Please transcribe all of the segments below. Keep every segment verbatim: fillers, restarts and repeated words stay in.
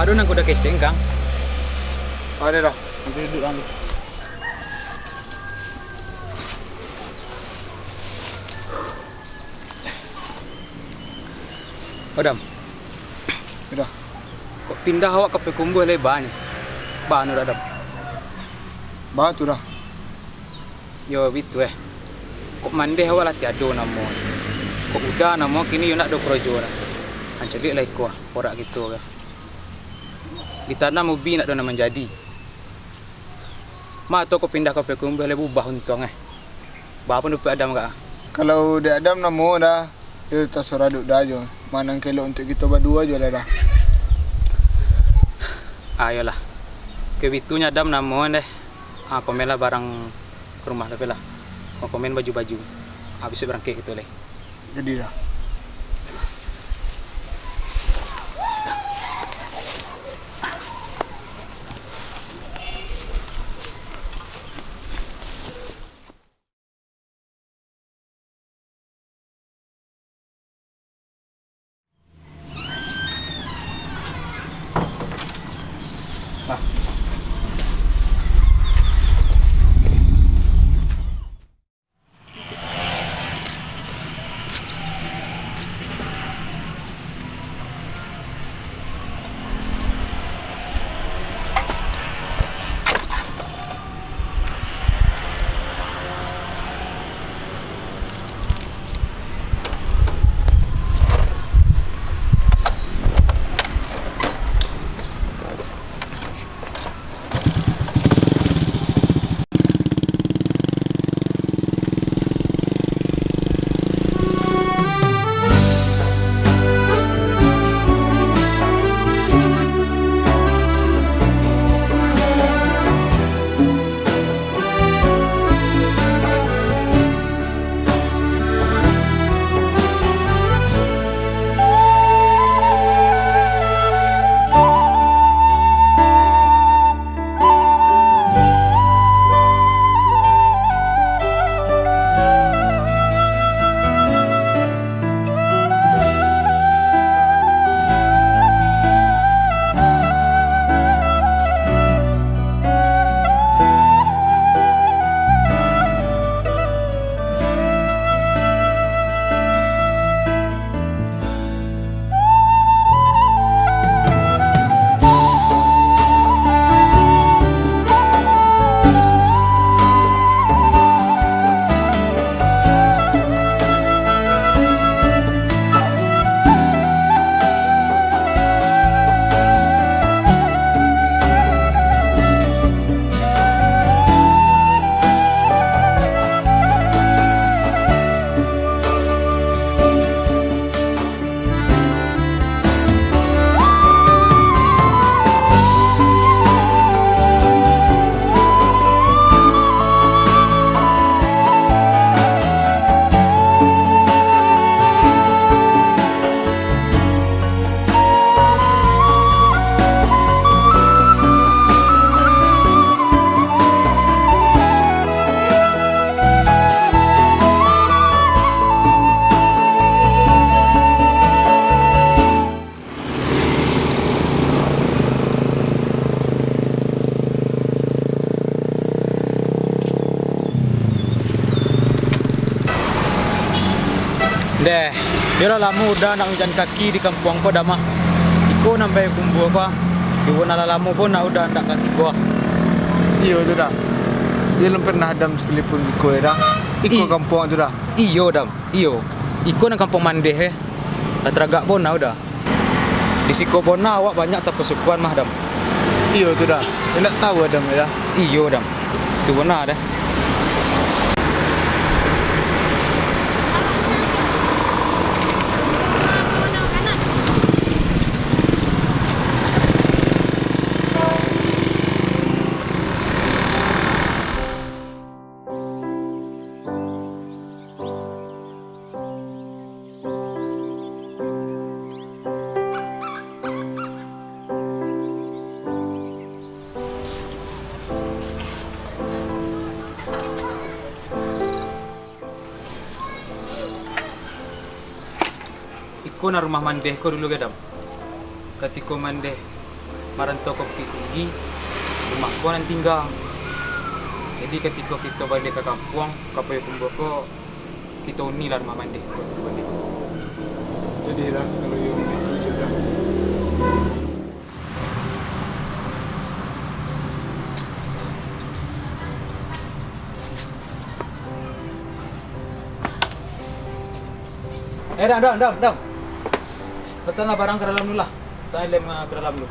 Ado nan kudo kecek, Kang? Ado dah. Duduak dulu. Adam. Yo dah. Kok pindah awak ka Payakumbuah lai ba nyo? Ba nyo dah, Adam? Ba tu dah. Yo, bitu eh. Kok mandeh awak lah tiado namo. Kok uda namo kini yo ndak ado korojo dah. Ancaliak lah iko ah, porak kito ko. Ditanam ubi ndak ado nan manjadi. Ma tu kok pindah ka Payakumbuah lai bubah untuang eh. Ba pandapek Adam kak? Kalau dek Adam namo dah, yo tasorah dek uda jo. Ma nan ka elok untuak kito baduo jo lah dah. Ayolah. Kok bitu nyo Adam namo deh. Ah, pamelah barang ka rumah lah, pamelah. Pamelah baju-baju. Ah, bisuak barangkek kito lai. Jadi dah. Deh, iyo lah lamo Uda ndak manjalan kaki di kampuang ko, Dam, ah. Iko nan bae kumbua ko, ah. Iyo, nan lah lamo pun nak Uda ndak ka tibo, ah. Iyo tu, Da. Iyo, lun pernah Adam sakalipun iko, yo, Da. Iko kampuang tu, Da. Iyo, Dam. Iyo. Iko nan kampuang Mandeh, eh. Lah taragak pun nak Uda. Di siko Bona awak banyak sapasukuan mah, Dam. Iyo tu, Da. Indak tahu Adam, yo, Da. Iyo, Dam. Tu Bona, Da. Iko nan rumah Mandeh ko dulu, Gadam. Katiko Mandeh marantau ka Bukik Tinggi, rumah ko nan tingga. Jadi, katiko kito baliak ka kampuang, ka Payokumbuah ko, kito unilah rumah Mandeh ko dulu baliak. Jadilah, kalau iyo baitu, Gadam. Eh, Dam, Dam, Dam, Dam. Latakanlah barang ka dalam dulu lah. Latakan lem, ah, ka dalam dulu.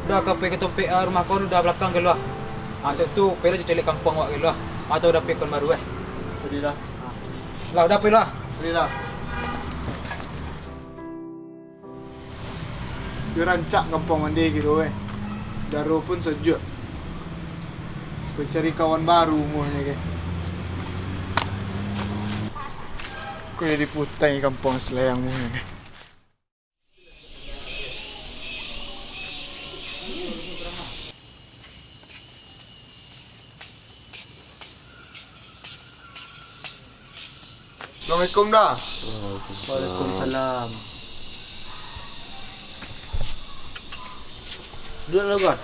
Uda ka pai ka tompek, ah, rumah ko, Uda balakang ka lua. Ah, sudah tu, pailah caliak kampuang awak ka lua. Atau dapek kawan baru, eh. Jadilah. Lah, Uda pai lua. Jadilah. Yo rancak kampuang Mandeh kiro, eh. Udaro pun sajuak. Pai cari kawan baru umuahnyo, keh. Ko jadi putai kampuang Selayang umuahnyo, keh. Assalamualaikum, Da. Waalaikumsalam. Duduak lah, kawan.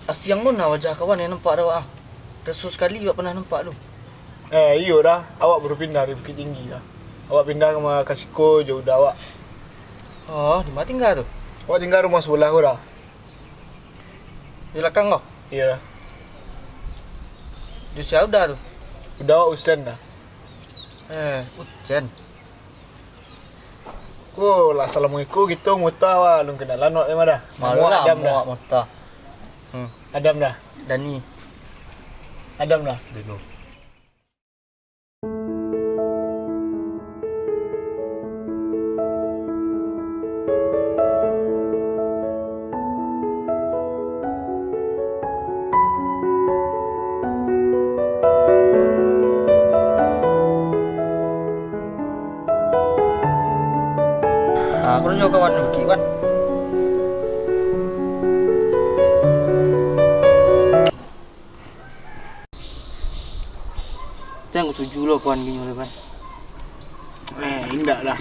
Asiang bana wajah kawan nan nampak dek awak, ah. Raso sakali awak pernah nampak tu. Eh, iyo, Da. Awak baru pindah dari Bukittinggi, Da. Awak pindah ka ma-, ka siko jo Uda awak. Oh, di ma tingga tu? Awak tingga rumah sabalah ko, Da. Di balakang ko? Iyo, Da. Jo sia Uda tu? Uda awak Usen, Da. Eh, Usen. Ko lah, assalamualaikum, kito mota, wah, alun kenalan awak, Da. Namo lamo Adam, Da. Awak mota. Hmm. Adam, Da. Dani. Adam, Da. Dino. Ah, ko nyo kawan Luki, Wan. Jan katuju lo kawan kinyo le, Wan. Eh, indak, Da.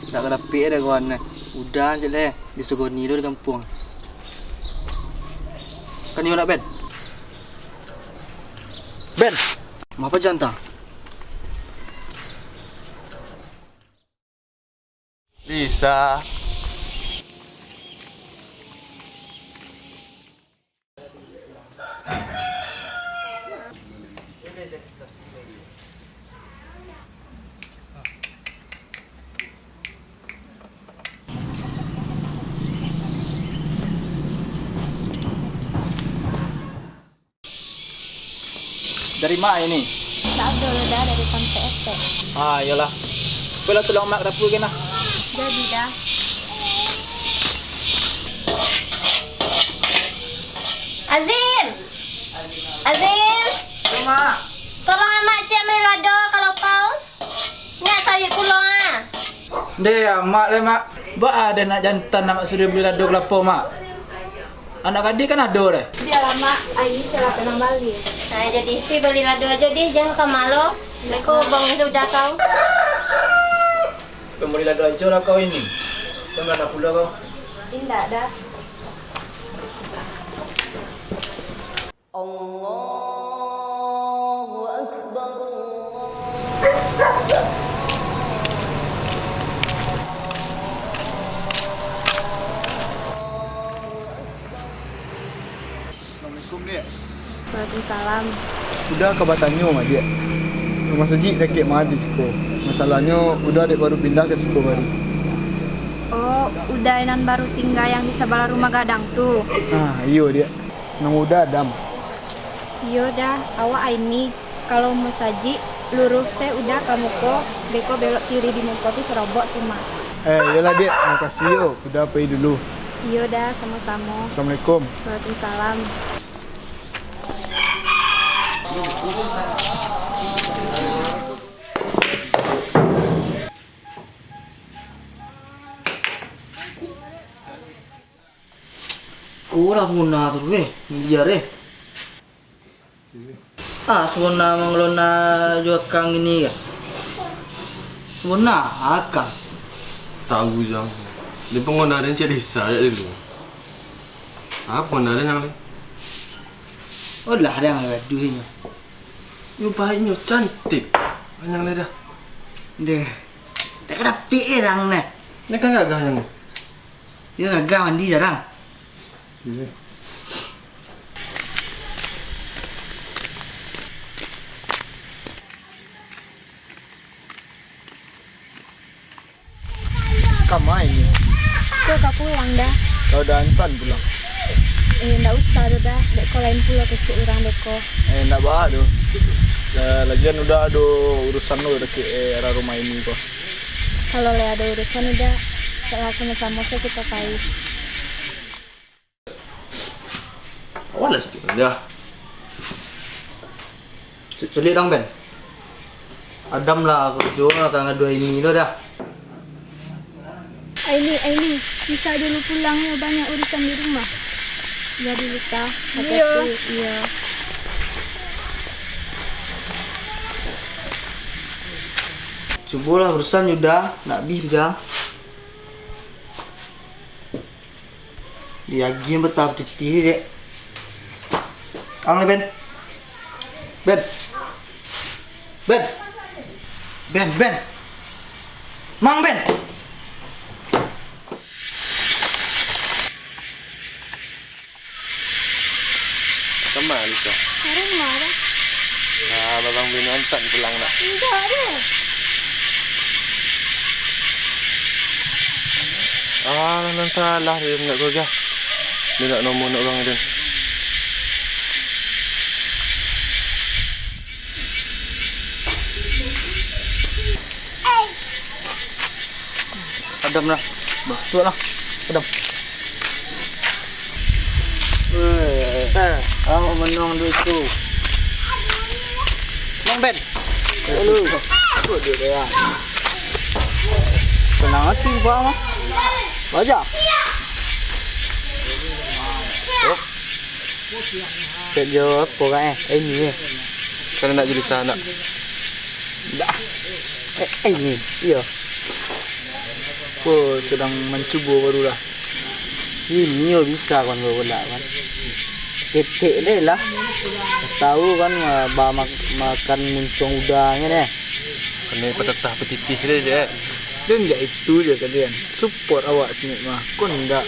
Indak ka dapek doh kawan, eh. Uda cek le, disogoni doh di kampuang. Kan iyo nak, Ben? Ben! Mapa janta? Bisa. Dari ma ini? Dak ado lah, Da, dari Sampai Etek. Ah, iyolah. Apolah, tolong Mak ka dapur kan lah. Jadi, Da. Azim! Azim! Yo, Mak. Tolong Amak ciek bali lado ka lapau. Nyak sawik pulo, ah. Ndeh, Amak lai, Mak. Baa dek anak jantan Amak suruah bali lado ka lapau, Mak? Anak gadih kan ado deh. Bialah, Mak. Ai bisa lah ka nan bali. Nah, jadi, pi bali lado ajo dih, jan ka malo. Beko bang Hilda kau. Pambali lado ajo lah kau ini. Jan baladah pulo kau. Indak, Da. Allahu Akbar, Allah. Uda ka batanyo, Diak. Rumah Sajik dakek ma di siko. Masalahnyo, Uda dek baru pindah ka siko baru. Oh, Uda nan baru tingga yang di sabalah rumah gadang tu? Ah, iyo, Diak. Namo Uda Adam. Iyo, Da. Awak Aini. Kalau masajik, luruih se Uda ka muko, beko belok kiri di muko tu sarobok tu mah. Eh, iyolah, Diak. Makasih yo. Uda pai dulu. Iyo, Da. Samo-samo. Assalamualaikum. Waalaikumsalam. Ko lah pangona tu, eh, biar, eh. Ah, sabana mangalona jo akang ini, ya. Sabana akang. Tahu, Jang. Di pangona den cek desa ya dulu. Apa pangona den, Jang, le? Oh lah, Jang, aduh, inyo. Nyo baik, nyo cantik. Jang, le dah. Deh. Tak ka dapik, eh, Jang, nah. Ni kan gagah, Jang. Yo, gagah mandi jarang. Iya. Ka ma ini? Ko ka pulang, Da. Ka Uda antan pulang? Eh, ndak usah doh, Da. Dek ko lain pulo kecek urang dek ko. Eh, ndak baa doh. Eh, lagian Uda ado urusan lo dakek, eh, arah rumah ini ko. Kalau lai ado urusan, Uda, samo-samo se kito pai. Awalah sikit, dah. Cu-, culik dong, Ben. Adam lah, karajo lah, tangah duo ini lo dah. Aini, Aini, bisa dulu pulang yo, banyak urusan di rumah. Jadi bisa, hati-hati. Iyo. Iyo. Cubolah urusan Yuda, nak abih bajam. Diagiah batah batitih je. Ang ni, Ben. Ben. Ben. Ben, Ben. Mang, Ben. Kama, Lisa? Ka rumah, dah. Ah, Babang Beno antan pulang, nak? Indak, doh. Ah, nan salah dia, nak gagah. Dia nak nomor nak urang dia. Adam lah. Bah, suak lah. Adam. Eh, eh, awak menang duit tu. Bang Ben. Lalu. Ikut dia, dia. Senang hati, Pak, mah. Baja. Oh. Cak jo apo kan, eh? Eh, ini, eh. Kan nak jadi sanak. Dah. Eh, eh, ini. Iyo. Ko sadang mancubo baru lah. Ini yo bisa kan baru lah kan. Ketek deh lah. Tahu kan, ma-, ba-, mak-, makan muncuang udangnyo deh. Kena patatah patitih deh, cek. Dan jak itu je kalian. Support awak sini mah. Kau ndak.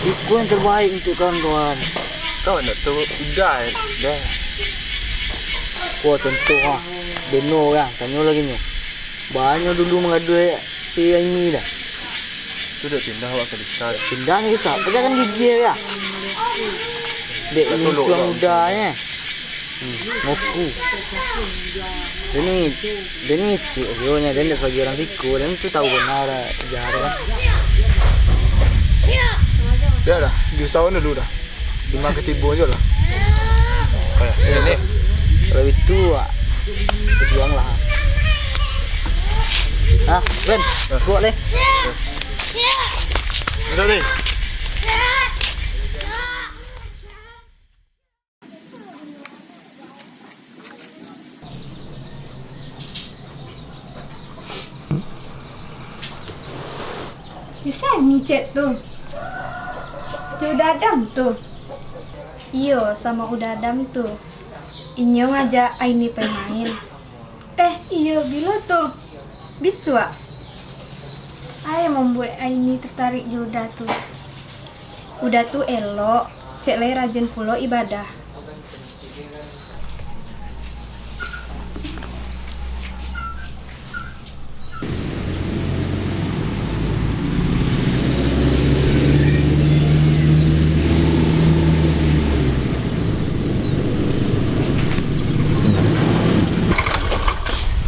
Iko yang terbaik untuk kawan-kawan. Kau nak tu udah, dah. Wah, contoh ha. Beno urang, tanyo lagi nyo. Banyak dulu mangadu si Aini dah. Tu dah pindah awak ka desa. Pindah ni desa, pegangan gigi ya. Dek ini tuan muda ya. Hmm, ngoku. Dia ni, dia ni ngicik sebenarnya, dia ni sebagai orang siko, dia tu tahu benar dah jahat kan. Dah dah, diusahakan dulu dah. Lima ketibo je lah. Oh ya, sini. Kalau itu, ah, berjuang lah. Ah, Ben, buat deh. Betul ni. Bisa ngicek tu. Tu Uda Adam tu. Iyo, samo Uda Adam tu. Inyo ngajak Aini pai main. Eh, iyo, bilo tu? Bisuak. Apo yang mambuek Aini tertarik jo Uda tu? Uda tu elok, cek lai rajin pulo ibadah.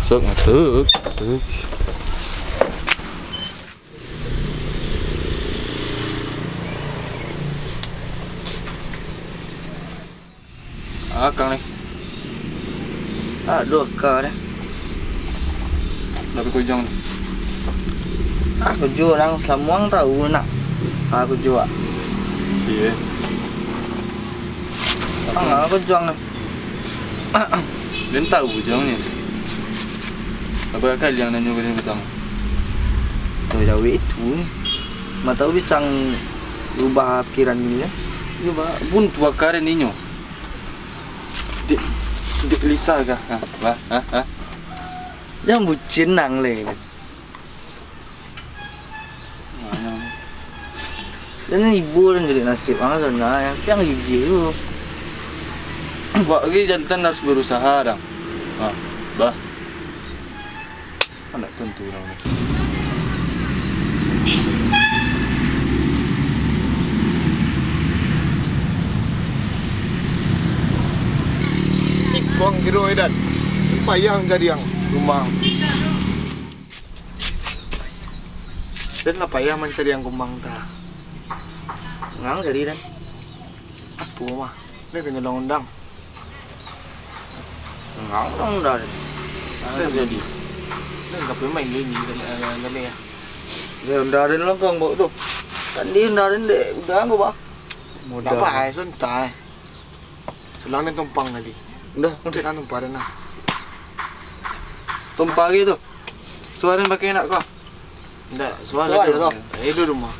Masuk, masuk, masuk. Akang ni. Aduh, ka dah. Tapi kujang ni. Ah, kujang urang samuang tahu nak. Ah, kujang. Iya. Angah kujang ni. Den tahu kujang ni. Apa kali yang nanyo kali pertama? Tahu jawek itu ni. Ma tahu bisa rubah pikiran ni, ya. Buntu akar ninyo. Dek, dek Lisa kah? Ha? Bah? Ha? Ha? Jan bucin nang leh. Jan ibo dan jadi nasib ang sana, ya. Piang gigi tu. Buat lagi jantan harus berusaha, dang. Ha, bah. Anak tentu urang ni. Sikuang kiro, Dan. Payah mancari ang rumah. Den lah payah mancari ang rumah ta. Ngang cari, Dan. Apo mah? Ni ka nyolong undang. Nggak, udah, udah. Nah, jadi. Ini nggak perlu main gini, gini, gini, gini ya. Ini udah ada lengkang, Bok, tu. Tadi udah ada, dek, udah, Bok, Bang. Modal. Nggak apa, eh, santai. Sulang ni tumpang tadi. Udah, udah. Cek nah tumpang ada nah. Tumpang lagi tu. Suara pakai nak kau? Ndak, suara tu. Eh, di rumah.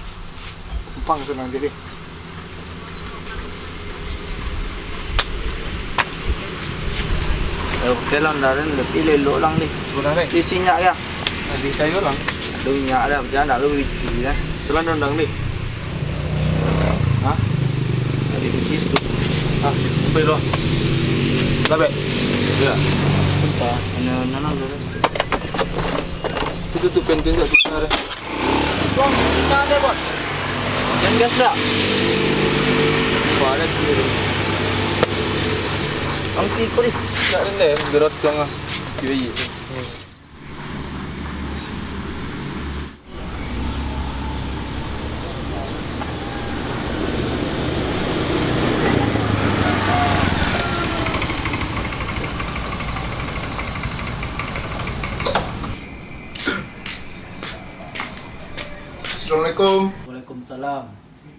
Empang tu nanti deh. Eh, oke lah, ndak ada, lebih lelok lang ni. Sebelah ni? Di sinyak ya. Nah, di sayur lang. Aduh, minyak ada, jangan ndak lu beli lah. Sebelah dondang ni. Hah? Ada di situ. Ah, sampai dulu. Dah, Bek? Ya. Sumpah, hanya nanam dulu. Itu tuh penting tak tukar. Bang, kita ada, Bang. Jangan gas dah. Wah, ada kiri. Angki kau ni. Tak ada, gerot dong ah. Kiri. Assalamualaikum. Waalaikumsalam.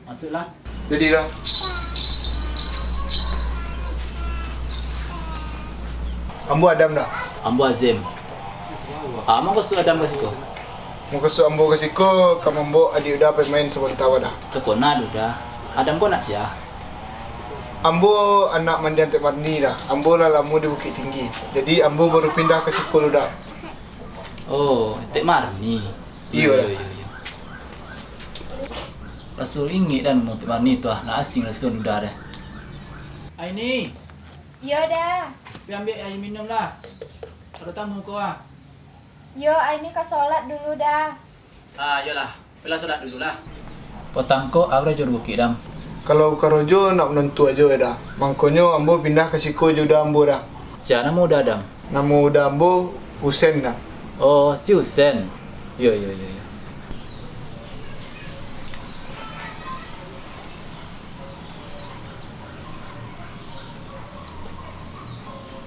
Masuklah. Jadi dah. Ambo Adam dah. Ambo Azim. Ah, mukasuik Adam ka siko? Mukasuik ambo ka siko ka mambao adiak Uda pai main sabanta dah. Takana Uda. Adam ko anak sia? Ambo anak mandiang Tek Marni dah. Ambo lah lamo di Bukittinggi. Jadi ambo baru pindah ka siko lu dah. Oh, Tek Marni. Iyo, iyo, dah. Iyo, iyo. Rasul ingek dan Tek Marni tu ah, nak asing Rasul Uda dah. Aini. Iyo, dah. Pi ambiak aia minum lah. Ado tamu ko ah. Yo, Aini ka solat dulu, dah. Ah, iyolah. Pilah solat dulu lah. Patang ko, ah, karajo di bukik, Dam? Kalau karajo nak manantu ajo, ya, dah. Mangkonyo ambo pindah ka siko jo uda ambo, dah. Sia namo uda, Dam? Namo uda ambo Husen, dah. Oh, si Husen. Yo, yo, yo, yo.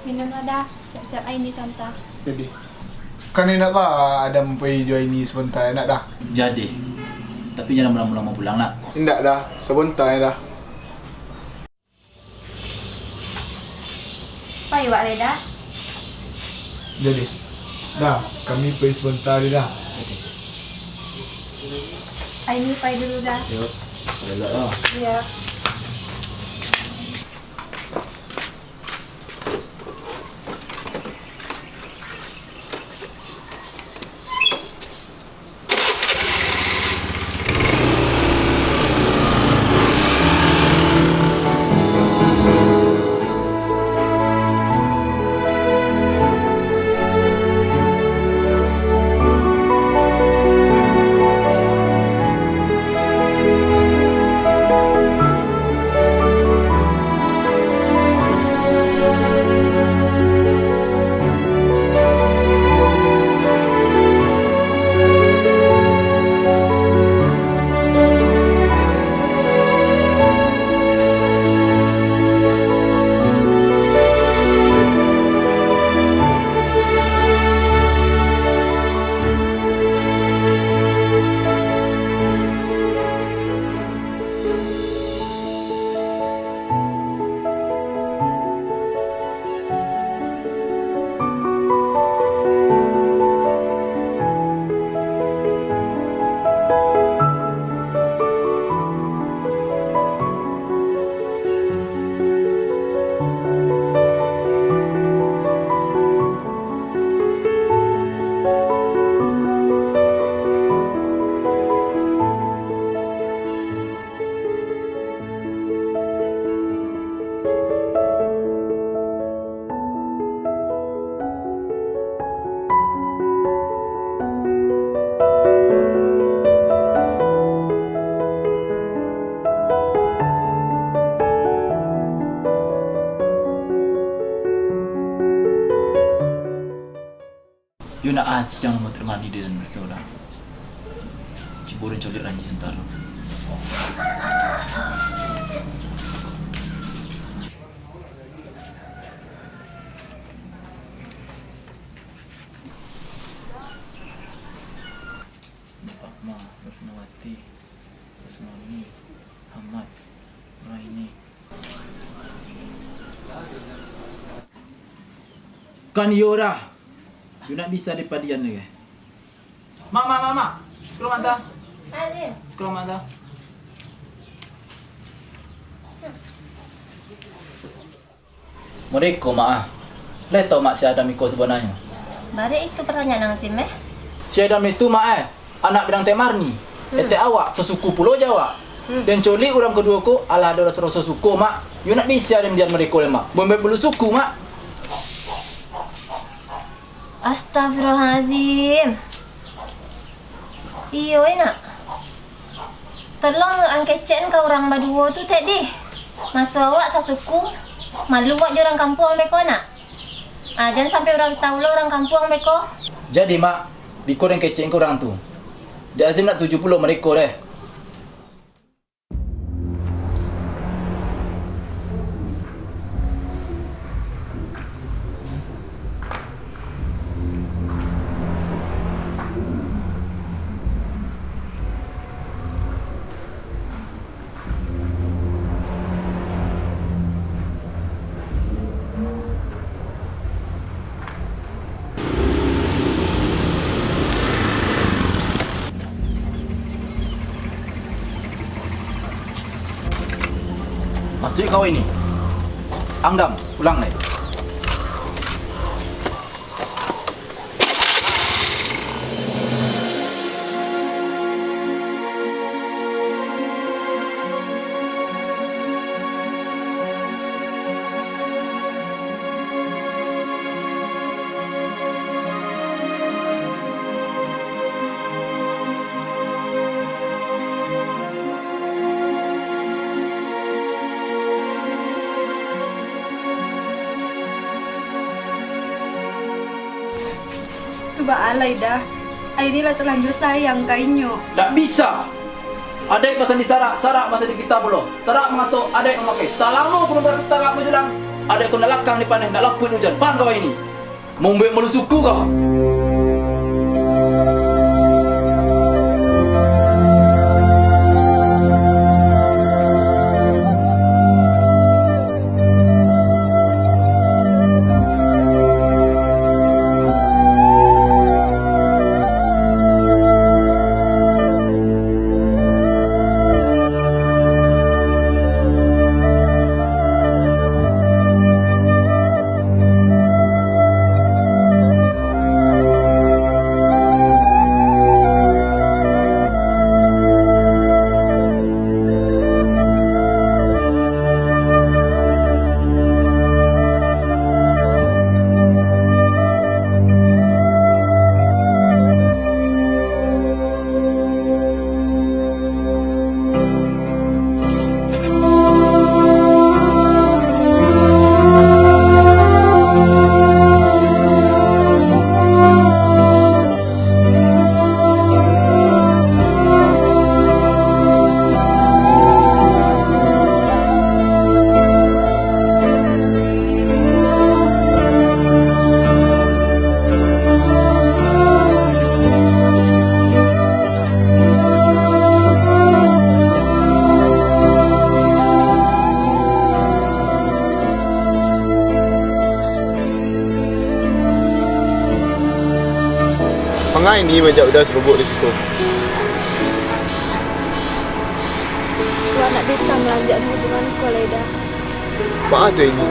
Minumlah, dah. Siap-siap Aini sabanta. Jadi. Kan indak ba Adam pai jo Aini sabanta, indak, dah? Jadi. Tapi jan lamo-lamo pulang, nak? Indak, dah. Sabanta, dah. Pai wak lai, dah? Jadi. Dah, kami pai sabanta lai, dah. Aini pai dulu, dah. Yo. Elok, ah. Iya. Yo nak asi yang nomor terima di dan bersoda. Cubo den coliak ranji santaro. Fatma, Rusnawati, Rusmoni, Hamad, Nuraini. Kan iyo dah. Yo nak bisa dipadian lagi. Mak, mak, mak, mak. Sekolah mata. Sekolah mata. Muriko, Mak, ah. Lai tau, Mak, si Adam iko sabananyo? Barek itu pertanyaan Azim, eh? Si Adam itu, Mak, eh, anak Bidang Tek Marni. Hmm. Etek awak, sasuku pulo jo awak. Hmm. Den coliak urang kaduo ko, alah ado raso-raso suko, Mak. Yo nak bisa den bian muriko lai, Mak. Bumbek bulu suku, Mak. Astagfirullahalazim. Iyo, eh, nak. Tolong ang kecek ka urang baduo tu, Tek, dih. Maso awak sasuku, malu awak jo urang kampuang beko, nak. Ah, jan sampai urang tau lo urang kampuang beko. Jadi, Mak, biko den kecek ka urang tu. Dek Azim ndak tuju pulo muriko deh. Masuak kau ini. Ang Dam, pulang lai. Tu baa lai dah, Aini lah talanjua sayang ka inyo. Ndak bisa! Adaik pasan di sarak, sarak pasan di kita pulo. Sarak mangato, adaik mamakai. Salamo pun bartarak majulang, adaik ko ndak lakang dipaneh, ndak lapuik di ujan. Paham kau ini? Mambuek malu suku kau. Mangaa Ini maajak Uda sarubuak di siko? Wak ndak bisa malanjuikkan hubungan ko lai, Da. Baa tu Ini?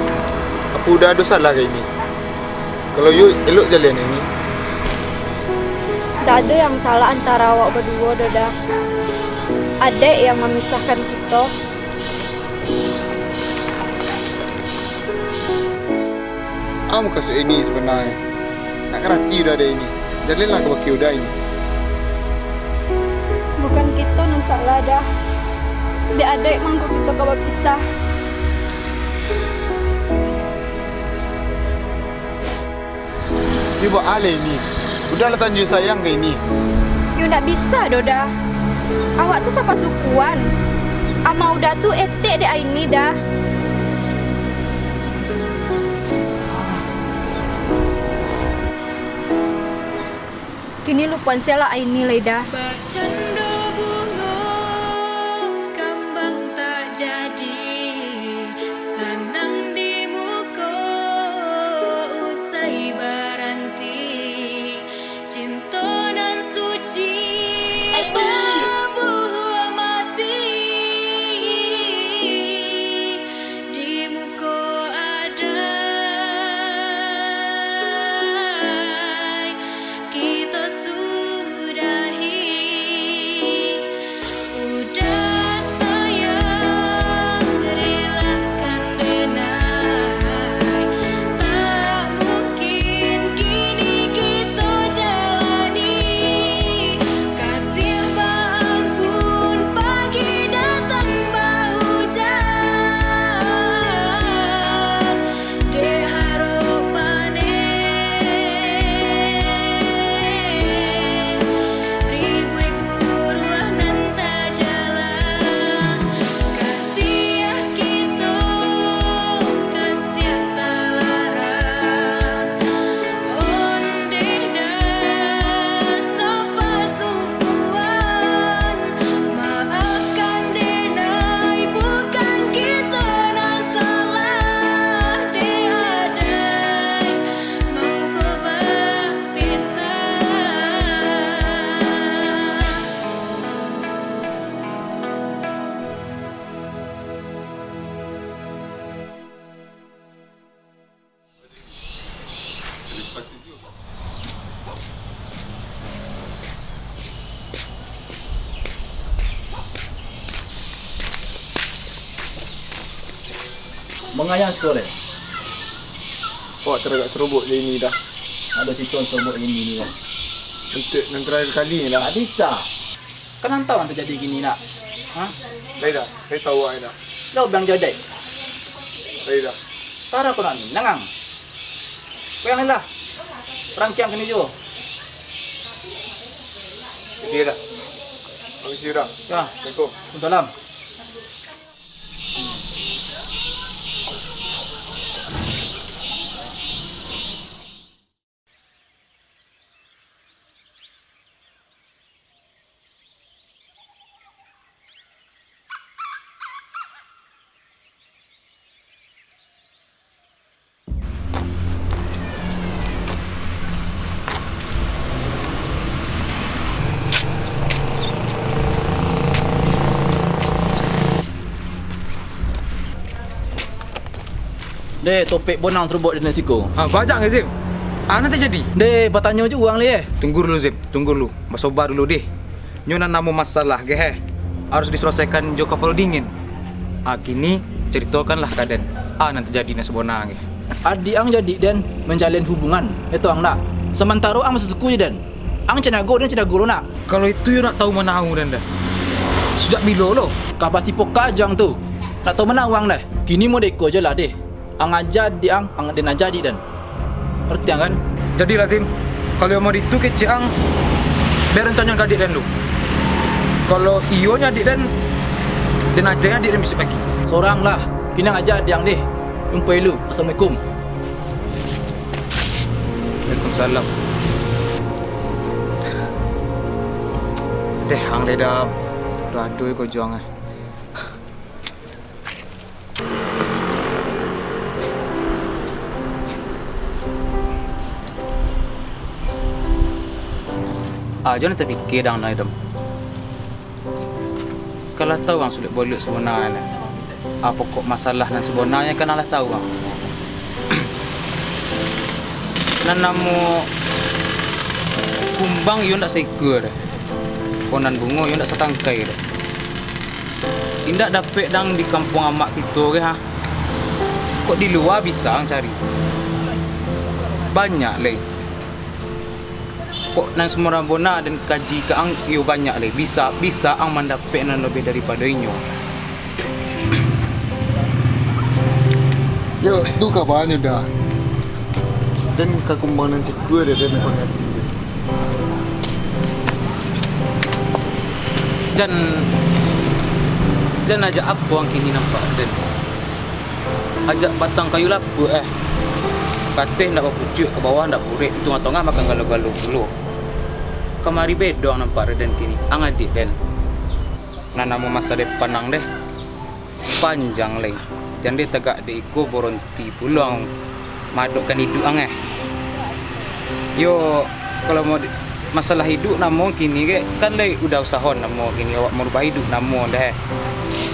Apo Uda ado salah ka Ini? Kalau iyo, elok jaleh Ini. Ndak ado yang salah antaro awak baduo doh, Da. Adaik yang mamisahkan kito. Apo mukasuik Ini sabananyo? Ndak karati Uda dek Ini. Jalehlah kabake Uda Ini. Bukan kito nan salah, Da. Dek adaik mangko kito ka bapisah. Iyo baa lai Ini? Uda lah talanjua sayang ka Aini. Yo ndak bisa doh, Da. Awak tu sapasukuan. Ama Uda tu etek dek Aini, Da. Kini lupoan se lah Aini lai, Da. Bacando bungo kambang tak jadi, sanang di muko usai baranti. Cinto nan suci babuah mati di muko adai. Kito sudahi, Uda sayang, relakan denai. Tak mungkin kini kito jalani. Kasih baampun pagi datang baujan. Dek harok paneh, ribuik guruah nan tajalang. Kasiah kito, kasiah talarang. Ondeh dasa pasukuan. Maafkan denai, bukan kito nan salah, dek adai mangko bapisah. Mangayang sore. Awak taragak sarobok jo Aini, Da. Ado siton sarobok Aini ni, Da. Untuak nan tarakhir kali ni, Da. Tak bisa. Kan ang tau nan tajadi kini, nak? Ha? Lai, Da. Lai tau awak, Da. Lo bang jodai. Lai, Da. Tara ko nan minang ang. Wayang lah. Rangkiang kini juo. Jadi, Da. Permisi, Da. Ya. Assalamualaikum. Waalaikumsalam. Deh, topik bonang sarobok di nan siko. Ah, bajak nggak, Zim? Ah, nan tajadi? Deh, batanyo juo ang leh. Tunggu dulu, Zim. Tunggu dulu. Basoba dulu, deh. Nyo nan namo masalah, geh, eh, harus diselesaikan jo kapalo dingin. Ah, kini, caritokanlah ka den, a nan tajadi nan sabana, geh. Adiak ang jo adiak den manjalin hubungan, eto ang nak. Samantaro ang masih suku jo den. Ang canago, den canago lo nak. Kalau itu yo nak tahu manau den dah. Sajak bilo lo? Ka basi pokak jo ang tu. Nak tahu manau ang dah. Kini modeko jo lah deh. Ang aja adiak ang, ang den aja adiak den. Ngerti ang kan? Jadi Lazim, kalau yang mau ditu kecek ang, biar den tanyo ka adiak den dulu. Kalau iyo nyo adiak den, den aja adiak den bisuak pagi. Sorang lah, pinang aja adiak ang deh. Jumpai lu. Assalamualaikum. Waalaikumsalam. Deh, ang ledam. Aduh, aduh, ko juang eh. Ah, jan tapikia dang, Dam. Kan lah tahu ang sulek boluak sabananyo. Ah, pokok masalah nan sabananyo kan lah tahu ang. Nan namo kumbang iyo ndak saikua doh. Ko nan bungo iyo ndak satangkai doh. Indak dapek dang di kampuang amak kito ko, ha. Kok di lua bisa ang cari? Banyak lai. Kok nan sumorang bona den kaji ka ang iyo banyak lai. Bisa, bisa ang mandapek nan labiah daripado inyo. Yo, tu kabanyo dah. Den ka kumbang nan sikua deh, den pangati. Jan, jan ajak apo ang kini nampak den? Ajak batang kayu lapuak, eh. Kateh ndak bapucuak, ka bawah ndak buruak, di tangah-tangah makan galo-galo pulo. Kamari bedo ang nampak den kini, ang adiak den. Nan namo masa depan ang deh. Panjang lai. Jan deh tagak dek iko, boronti pulo ang maadokkan iduik ang, eh. Yo, kalau mau di, masalah iduik namo kini kek, kan lai udah usaho namo kini, awak marubah iduik namo deh, eh.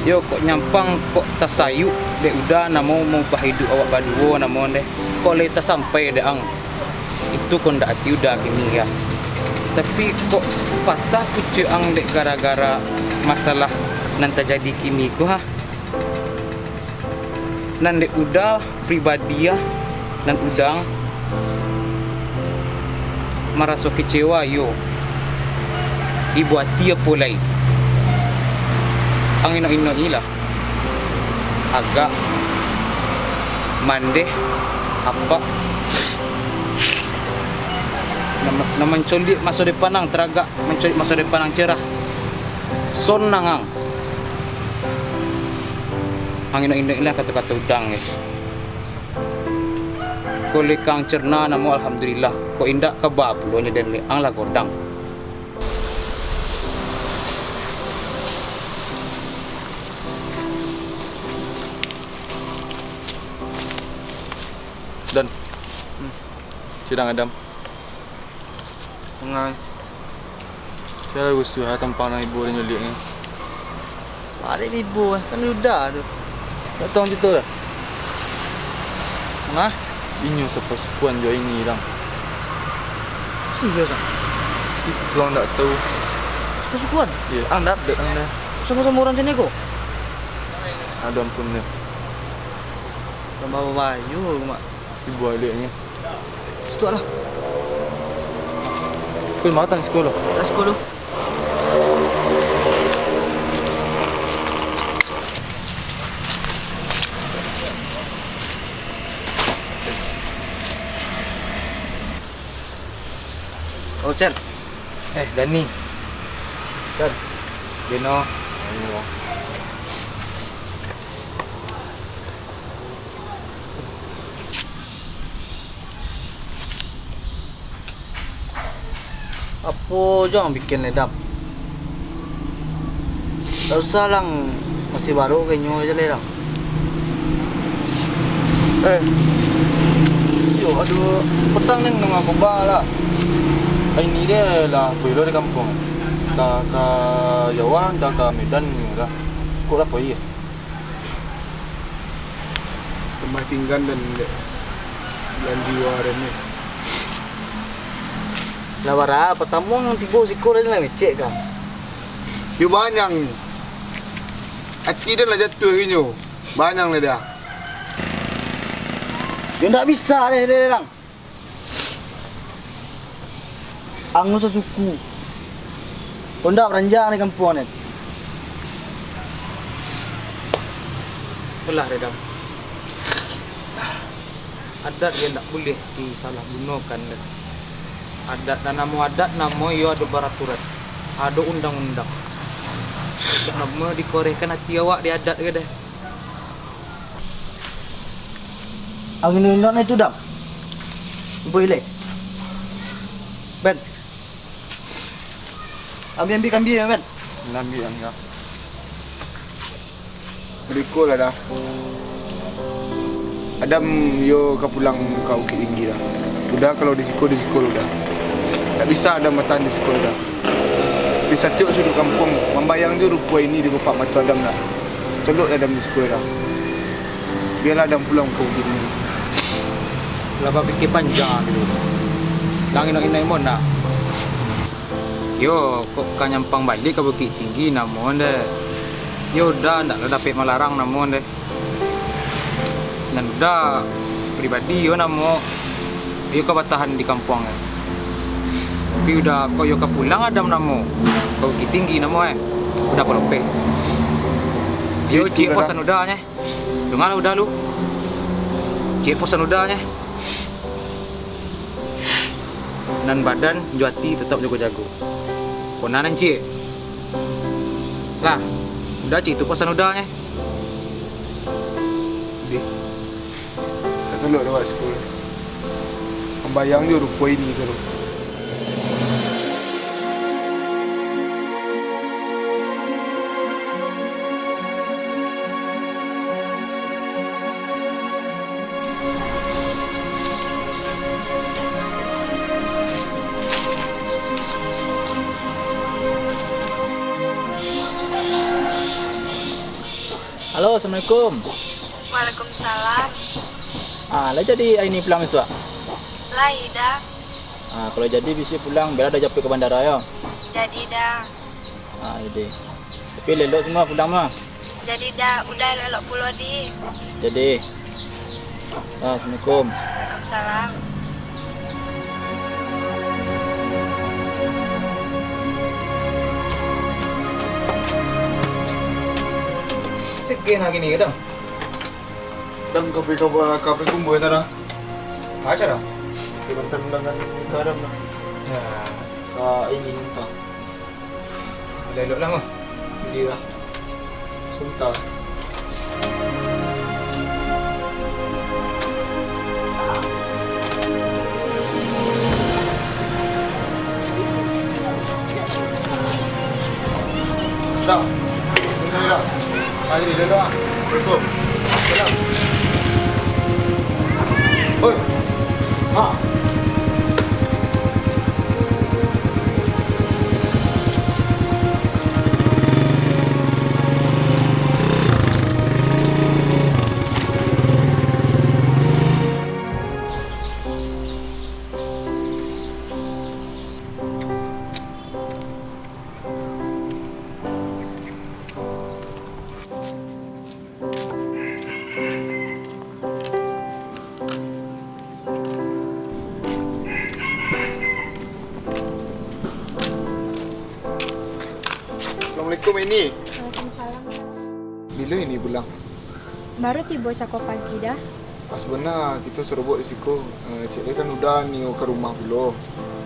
Yo, kok nyampang, kok tasayuk dek udah namo maubah iduik awak baduo namo deh. Kok lai tasampai dek ang. Itu kondak ati udah kini, ya. Tapi kok patah pucuak ang dek gara-gara masalah nan tajadi kini ko, ha? Nan dek udah pribadi, ya, nan udah maraso kecewa, yo. Ibo ati apo lai? Ang inok-inok ilah. Agak mandeh, apak, nan, nan mancoliak maso depan ang taragak, mancoliak maso depan ang cerah. Sonang ang. Ang inok-inok ilah kato-kato udah, guys. Kok lai ka ang cerna namo, alhamdulillah. Kok indak, ka ba pulo nyo den, ang lah godang. Dan. Hmm. Cidang Adam. Mangai. Sia lah rusuah tampang nan ibo den nyoliak ni. Baliak ibo, eh, kan udah tu. Datang situ lah. Mangah? Inyo sapasukuan jo ini, Dang. Serius, ah? Itu ang ndak tahu. Sapasukuan? Iya, ang ndak update ang dah. Samo-samo urang sini ko? Aduh, ampun deh. Tambah babayo, Mak. Ibo aliaknyo. Situ lah. Kau matang sekolah. Tak sekolah. Oh, Sel. Eh, Dani. Dan. Deno. Ayo. Apo jo ang bikin, Dam? Tak usah lah, masih baru ka inyo aja lai, Dam. Eh, iyo, aduh, patang ni nang aku ba lah. Ini dia lah, pulo di kampung. Ka, ka Jawa, entah ka Medan ni lah. Kok lah pai, eh? Rumah tinggan dan bulan jiwa dan ni. Lah bara, patamo nan tibo siko tadi lah mecek kan. Yo banyang. Ati dan lah jatuh inyo. Banyang lah dah. Yo ndak bisa deh, deh, Dang. Ang sasuku. Ondak baranjang di kampuang den. Alah, Redam. Adat yo ndak buliah disalahgunokan, den. Adat nan namo adat, namo iyo ado baraturan, ado undang-undang. Ndak namo dikorehkan ati awak di adat ko deh. Angin undang itu, Dam. Boy, le. Ben. Ambiak, ambiak kambia, Ben. Ambiak, ambiak. Bariko lah dah. Adam yo ka pulang ka Bukittinggi dah. Udah, kalau di siko, di siko lah udah. Tak bisa Adam batahan di siko dah. Di satiok suduk kampuang, mambayang jo rupo ini di kupak mato Adam dah. Tolok Adam di siko dah. Bialah Adam pulang ka Bukittinggi. Lah bapikia panjang dulu. Lah inok-inok mo nak. Yo, kok ka nyampang baliak ka Bukittinggi namo deh. Yo udah, ndak lah dapek malarang namo deh. Nan udah pribadi yo namo, yo ka batahan di kampuang, eh. Tapi udah kok yo ka pulang Adam namo, ka Bukittinggi namo, eh. Udah palopeh. Yo, ciek posan udah, nyeh. Dengar lah udah lu. Ciek posan udah, nyeh. Nan badan jo ati tetap jago-jago. Kona nan ciek. Lah, Uda cik tu pasan Uda nyo. Dih, tak tulok dek awak siko. Mambayang jo rupo ini tu. Halo, assalamualaikum. Waalaikumsalam. Ah, lah jadi Aini pulang isuak? Lai, Da. Ah, kalau jadi bisuak pulang, bia Da japuik ka bandara, yo. Jadi, Da. Ah, iyo deh. Tapi elok-elok se mah pulang mah. Jadi, Da, Uda elok-elok pulo, Dih. Jadi. Ah, assalamualaikum. Waalaikumsalam. Sekian lagi ni, Da. Dan kopi, kopi, kopi kumbua, Da. Acara? Di mantan undangan karam, Da. Ya. Ka ini, entah. Elok-elok lah, mah. Jadi lah. Sebentar. Dah. Sebentar, dah. Mari, duduk, ah. Assalamualaikum. Salam. Oi. Ha. Assalamualaikum, Ini. Waalaikumsalam. Bilo Ini pulang? Baru tibo cako pagi, Da. Pas bana kito sarobok di siko. Eh, ciek lai kan Uda nio ka rumah pulo.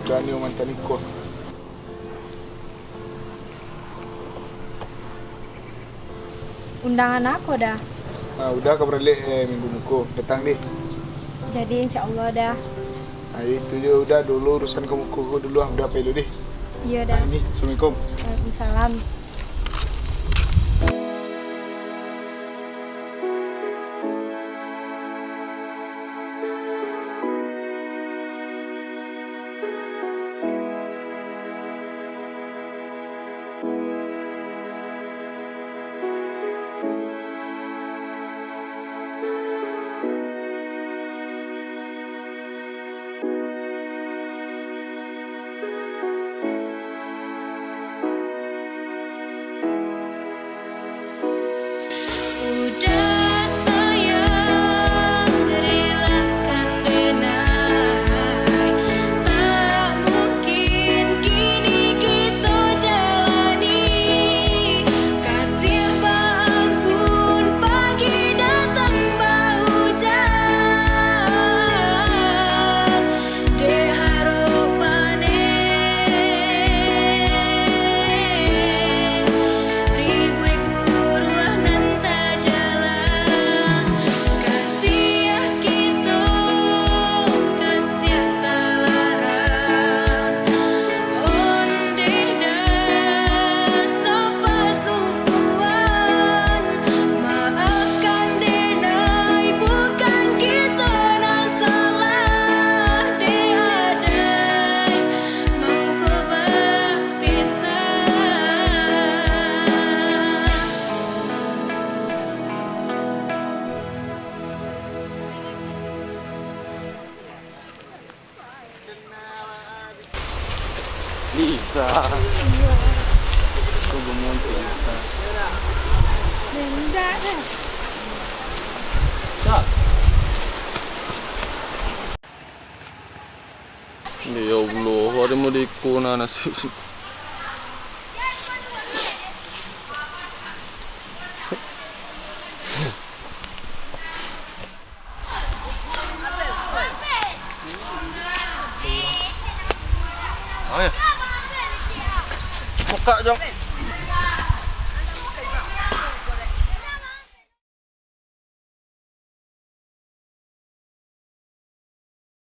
Uda nio mantan iko. Undangan a ko, Da? Ah, Uda ka baralek, eh, minggu muko datang, dih. Jadi, insya Allah, Da. Ah, itu jo, Uda dulu urusan ka muko ko dulu, ah, Uda pai dulu, dih. Iyo, Da. Ah, Ini, assalamualaikum. Waalaikumsalam. Uda sayang, relakan denai, tak mungkin kini kito jalani. Kasih baampun pagi datang baujan. Dek harok paneh, ribuik guruah nan tajalang. Kasiah kito, kasiah talarang. Ondeh dasa pasukuan, maafkan denai, bukan kito nan salah, dek adai mangko bapisah. Bisa. Kok gemuntut, Lisa? Nendak dah. Sa. Ya Allah, ada mau diikun nasib. Eh. Buka, Jong.